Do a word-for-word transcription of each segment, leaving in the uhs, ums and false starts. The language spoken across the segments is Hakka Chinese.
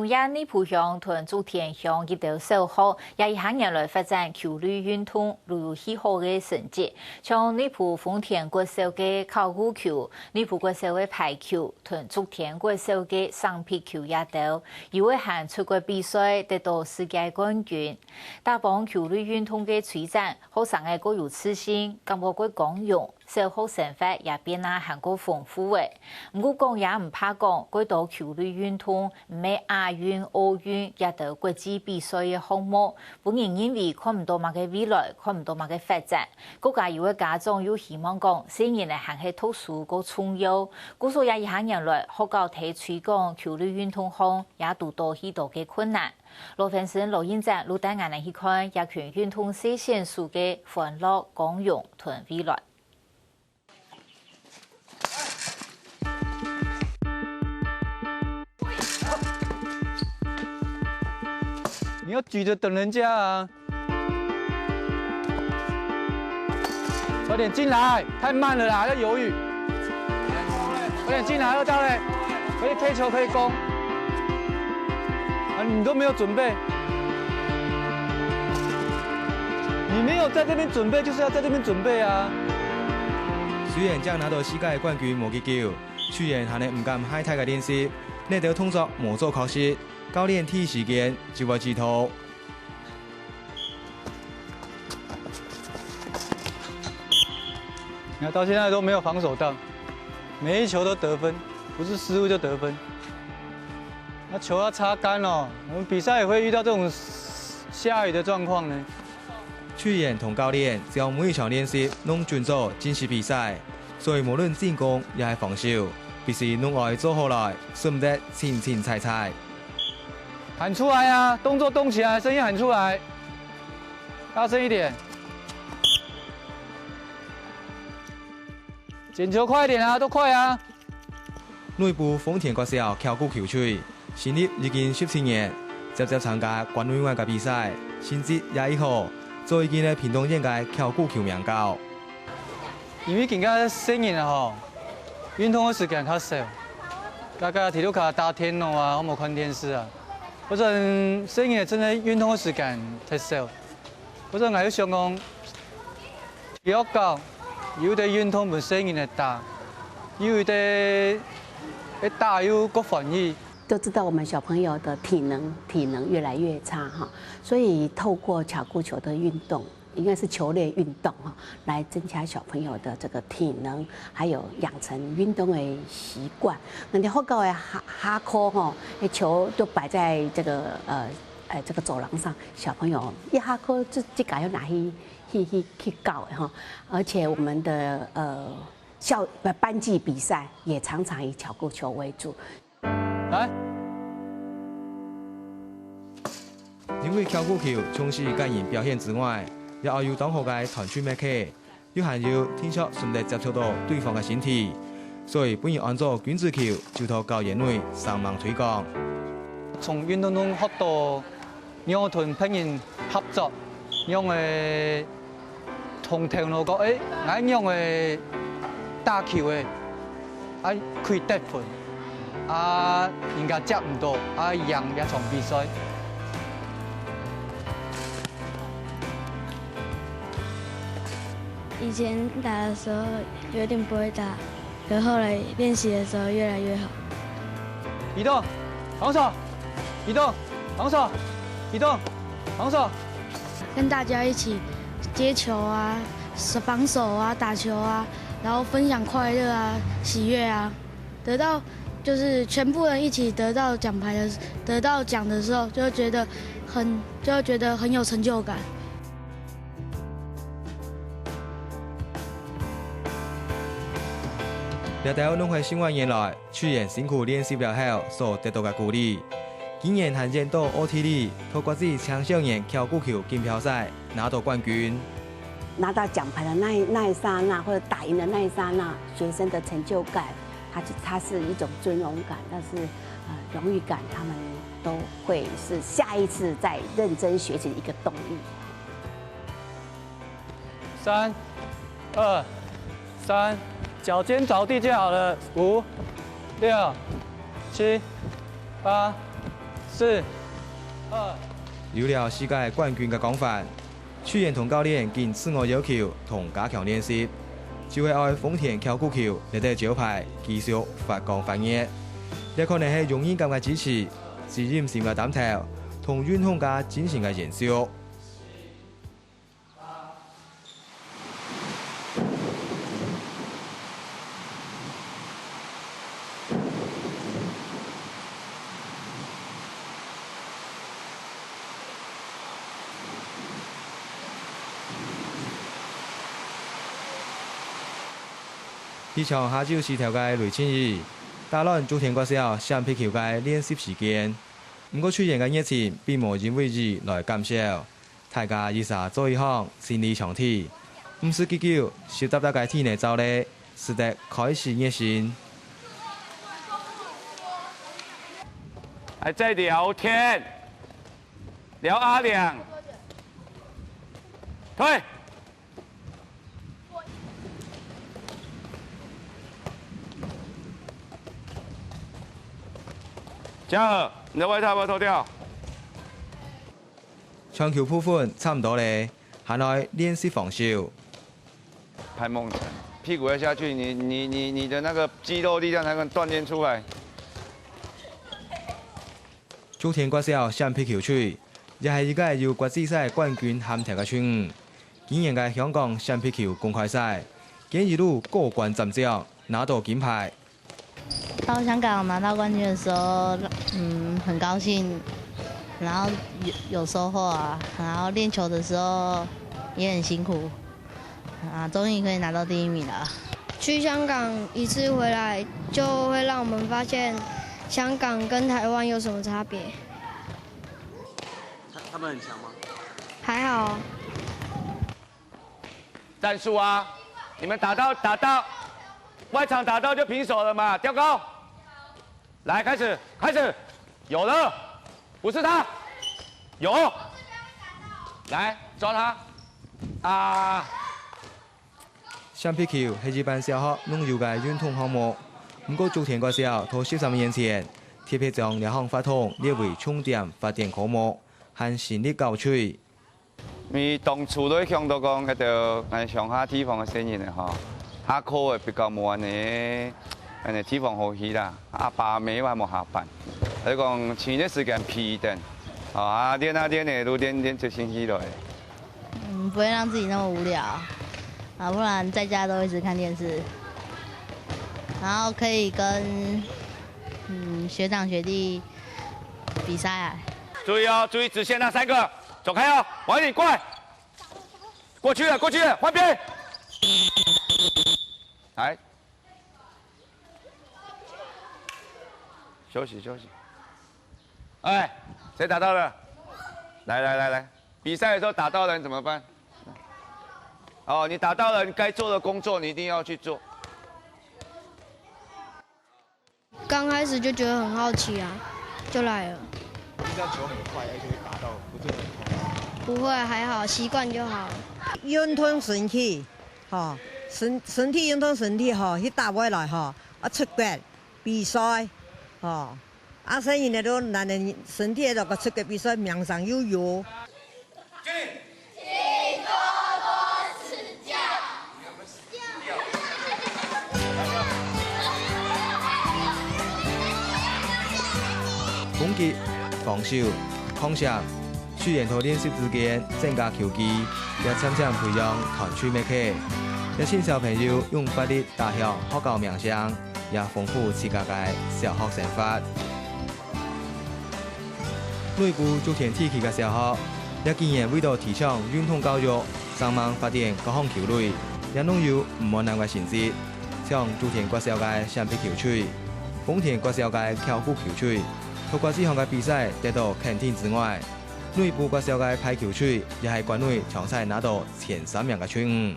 也內埔鄉同竹田鄉一兜小學，也一下年來發展球類運動，都有較好个成績。像內埔豐田國小个巧固球、內埔國小个排球，同竹田國小个生壁球這兜，有个還出國比賽，得到世界冠軍。打幫球類運動个推展，學生仔過有自信，感覺過光榮， 小學生活也變啊還過豐富咧。毋過講也毋怕講，過多球類運動，毋係亞運、奧運這兜國際比賽个項目，分人認為看毋到麼个未來，看毋到麼个發展。國家有个家長又希望講，細人仔還係讀書較重要，故所也一下年來，學校在推廣球類運動項也堵到許多个困難。羅芬生、羅英展、陸丹安來去看，這群運動細選手个歡樂、光榮同未來。 你要舉着等人家啊！快點進來，太慢了啦，要猶豫。快點進來，二到嘞，可以配球，可以攻。啊，你都沒有準備。你沒有在這邊準備，就是要在這邊準備啊。雖然正拿到世界冠軍無幾久， 雖然還係毋敢太大个練習，哪兜動作無做確實，教練第一時間就會指導。你看到現在都沒有防守到，每一球都得分，不是失誤就得分。那球要擦乾哦，我們比賽也會遇到這種下雨的狀況呢。 隊員同教練將每一場練習弄準做正式比賽，所以無論進攻也係防守，必須攏愛做好來，使毋得清清彩彩。喊出來啊！動作動起來，聲音喊出來，大聲一點。撿球快一點啊，都快啊！ 內埔豐田國小巧固球隊成立已經十七年，輒輒參加縣內外个比賽，成績也異好，做已經係屏東縣个巧固球名校。因為今个細人啊吼，運動个時間較少，大家在屋下打電腦啊，或無看電視啊，或者細人真个運動个時間忒少。 或者𠊎有想講，學校有兜運動分細人仔打，有兜會打又較歡喜。都知道我們小朋友的體能，體能越來越差哈，所以透過巧固球的運動，應該是球類運動哈，來增加小朋友的這個體能，還有養成運動的習慣。人家學校的下，下課吼，那球都擺在這個，呃，呃，這個走廊上，小朋友一下課就，自家要拿去，去，去，去搞的哈。而且我們的，呃，校，呃，班際比賽也常常以巧固球為主。來。因為巧固球除了個人表現之外，也愛有當好个團隊默契。 又還有定著順得接觸到對方个身體，所以分人安做君子球，就在校園內生猛推廣。從運動中學到仰同別人合作，仰仔同頭腦講，欸，𠊎仰仔打球仔， 啊，可以得分，啊，人家接毋到，啊，贏這場比賽。以前打的時候有點不會打，可後來練習的時候越來越好。移動，防守，移動，防守，移動，防守。跟大家一起接球啊，防守啊，打球啊，然後分享快樂啊、喜悅啊，得到，就是全部人一起得到獎牌的，得到獎的時候，就會覺得很，就會覺得很有成就感。這兜攏係生活原來 隊員辛苦練習了後所得到个鼓勵。今年還演到奧地利，在國際青少年巧固球錦標賽拿到冠軍。拿到獎牌的那一，那一剎那，或者打贏的那一剎那，學生的成就感，它就，它是一種尊榮感，但是，呃，榮譽感，他們都會是下一次再認真學習的一個動力。 三、二、三，腳尖着地就好了。五、六、七、八、四、二。有了世界冠軍个光環，隊員同教練更自我要求同加強練習，就係愛豐田翹牯球這隻招牌繼續發光發熱。這可能係榮譽感个支持、責任心个擔頭，同運動家精神个延續。 這場下晝時頭个雷陣雨，打亂竹田國小閃避球个練習時間。毋過隊員个熱情並無因為雨來減少。 大家一儕做一項，心理上體，毋使幾久，濕答答个地泥燥咧，使得開始熱身。還在聊天，聊阿良。退。嘉禾，你的外套要不要脫掉？ 傳球部分差毋多咧，還愛練習防守。拍夢，屁股要下去，你你你你的那個肌肉力量才能鍛鍊出來。竹田國小閃避球隊，也係一個有國際賽冠軍銜頭个隊伍。今年个香港閃避球公開賽，佢一路過關斬將，拿到金牌。 到香港拿到冠軍的時候，嗯，很高興，然後有有收穫啊，然後練球的時候也很辛苦，啊，終於可以拿到第一名了。去香港一次回來，就會讓我們發現香港跟台灣有什麼差別。他他們很強嗎？還好。 戰術啊，你們打到打到，外場打到就平手了嘛，刁工。來，開始，開始，有了，不是他，有，來抓他，啊。閃避球係一般小學攏有个運動項目，毋過竹田國小在十三年前，特別將這項活動列為重點發展科目，還成立校隊。 因為當初都會想到講，該兜𠊎鄉下地方个細人仔吼，下課會比較無恁呢，恁呢地方好去啦，阿爸阿姆又還無下班，所以講，尋一個時間陪佢等，哦，啊，練啊練仔，就練練出興趣來。嗯，不會讓自己那麼無聊，啊，不然在家都一直看電視，然後可以跟，嗯，學長學弟比賽啊。注意哦，注意直線那三個。 走開哦，王一鼎過來。過去了，過去了，換邊。來，休息休息。哎，誰打到了？來來來來，比賽的時候打到人怎麼辦？哦，你打到人該做的工作，你一定要去做。 剛開始就覺得很好奇啊，就來了。遇到球很快，而且會打到，不就很痛？不會，還好，習慣就好了。運動身體，吼，身身體運動身體吼，去打回來吼，啊出國比賽，吼，啊細人仔都難得身體都出國比賽，名聲又有。 攻擊、防守、抗搶，雖然在練習之間增加球技，也漸漸培養團隊默契。也請小朋友用發力打響學校名聲，也豐富自家个小學生活。 內埔竹田地區个小學，這幾年為著提倡運動教育，生猛發展各項球類，也攏有毋滿意个成績。像竹田國小个閃避球隊、豐田國小个翹牯球隊，在國際項个比賽得到肯定之外，內埔國小个排球隊也係國內場賽拿到前三名个隊伍。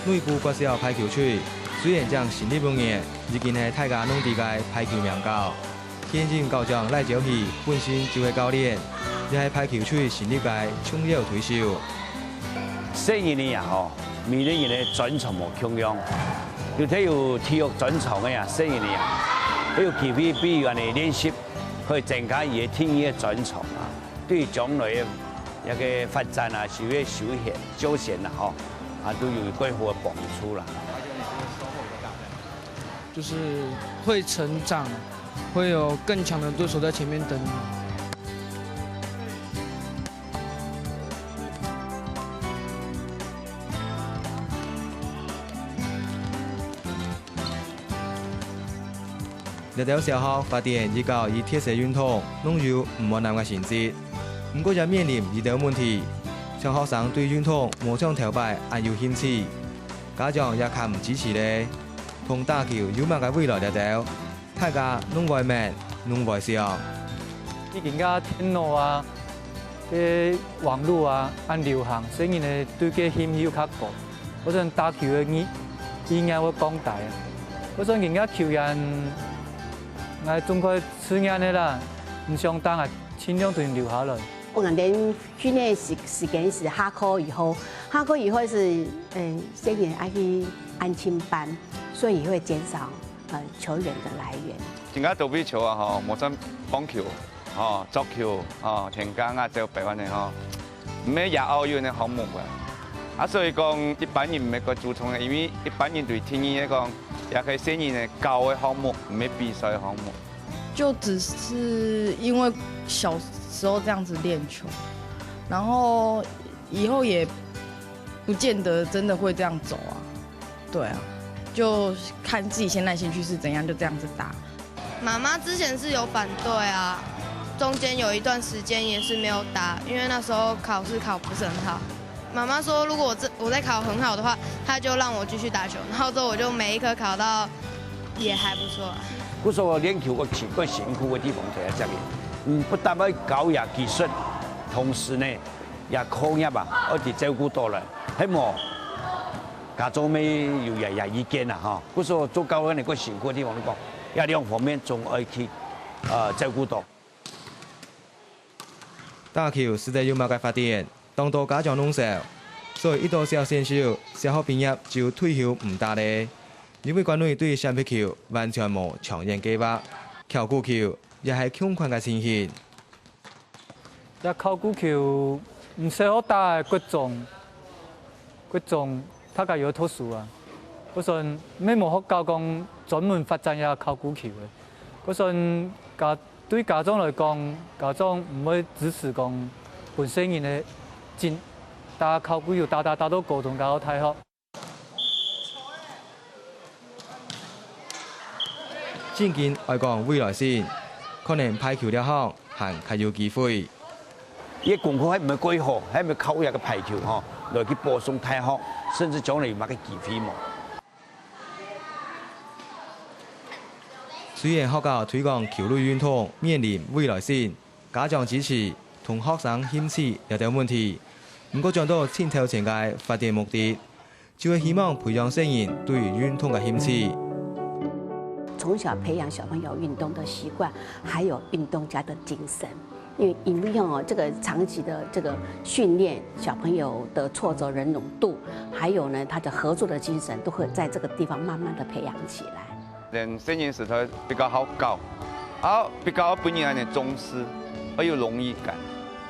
內埔國小排球隊雖然正成立六年，已經係大家攏知个排球名校。現任校長賴昭熹本身就係教練，也係排球隊成立个重要推手。細人仔啊吼，每個人个專長無共樣，有个有體育專長个啊，細人仔啊，佢有機會比如恁樣練習，可以增加佢个體育个專長啊，對將來个一個發展啊，係个休閒、休閒啦吼，啊，都有蓋好个幫助啦。就是會成長，會有更強的對手在前面等你。 這兜小學發展一教一特色運動，攏有毋滿男个成績。毋過也面臨一兜問題，像學生對運動無像頭擺恁有興趣，家長也較毋支持咧。同打球有麼个未來這兜，大家攏會問，攏會想。最近个電腦啊，个網路啊，恁流行，細人仔對个興趣較高。 我想打球个意意願會降低。我想人家球員，𠊎總該自願个啦，毋想打，𠊎盡量同佢留下來。我們練訓練時時間是下課以後，下課以後是嗯，先前愛去安親班，所以會減少呃球員的來源。今个肚皮球啊吼，無算棒球，吼，足球，吼，田徑啊，走白彎个吼。 毋係也奧運个項目啊。啊，所以講一般人毋係蓋注重个，因為一般人對體育來講，也係細人个教个項目，毋係比賽个項目。就只是因為小時候這樣子練球，然後以後也不見得真的會這樣走啊。對啊，就看自己現在興趣是怎樣，就這樣子打。 媽媽之前是有反對啊，中間有一段時間也是沒有打，因為那時候考試考不是很好。媽媽說，如果我這我再考很好的話，她就讓我繼續打球。然後之後我就每一科考到也還不錯啊。故所練球个其个辛苦个地方就係這個，嗯，不但愛教育技術，同時呢，也課業啊，愛去照顧到了，係無？家長乜有也也意見啦哈。故所做教練个辛苦个地方，你講，也兩方面總愛去呃照顧到。 打球使得有麼个發展，當多家長攏愁，所以一到小選手，小學畢業就退休毋打咧。因為館內對閃避球完全無長遠計畫，巧固球也係共款个情形。這巧固球毋使好打个各種，各種大家有讀書啊。我想乜無學校講專門發展這巧固球个。我想家 對家長來講，家長毋會支持講分細人仔進打考古有打打打到高中，打到大學。正經愛講未來性，可能排球這項還較有機會。佢个功課還毋係過好，還毋係靠這個排球吼，來去保送大學，甚至將來有麼个機會無？ 雖然學校推廣球類運動面臨未來性、家長支持同學生興趣這兜問題，毋過轉到盡頭前个發展目的，就係希望培養細人對運動个興趣。從小培養小朋友運動的習慣，還有運動家的精神。因為因為哦，這個長期的這個訓練，小朋友的挫折忍耐度，還有呢他的合作的精神，都會在這個地方慢慢的培養起來。 等細人時代比較好搞，啊，比較分人恁樣重視，愛有榮譽感，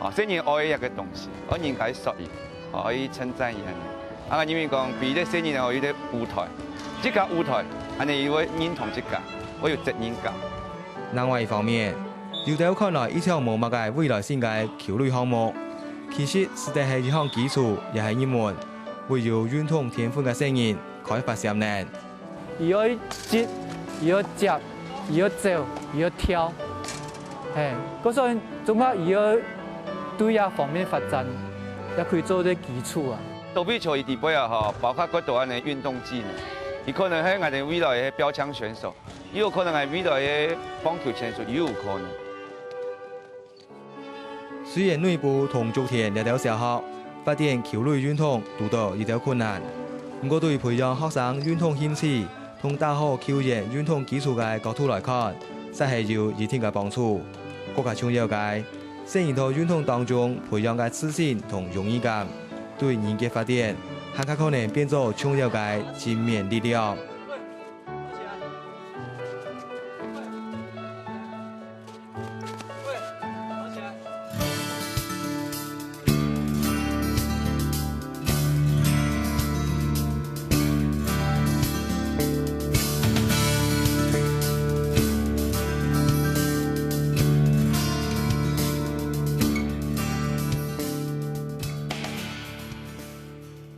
啊，細人愛這個東西，愛人家說佢，啊，愛稱讚佢恁樣。啊，因為講比這細人哦，有個舞台，自家舞台，恁樣佢會認同自家，會有責任感。另外一方面，有兜看來一向無麼个未來性个球類項目，其實實在係一項基礎，也係入門，為有運動天分个細人開發潛能。 佢愛接，佢愛接，佢愛走，佢愛跳。嘿，故所總下佢愛對這方面發展，也可以做一個基礎啊。肚皮球佢底背啊吼，包括幾多恁樣運動技能，佢可能係𠊎兜未來个標槍選手，又有可能係未來个棒球選手，又有可能。 雖然內埔同竹田這兜小學發展球類運動堵著一兜困難，毋過對培養學生運動興趣同打好球員運動基礎个角度來看，實係有一定个幫助。更加重要个，細人在運動當中培養个自信同榮譽感，對人格發展還較可能變做重要个正面力量。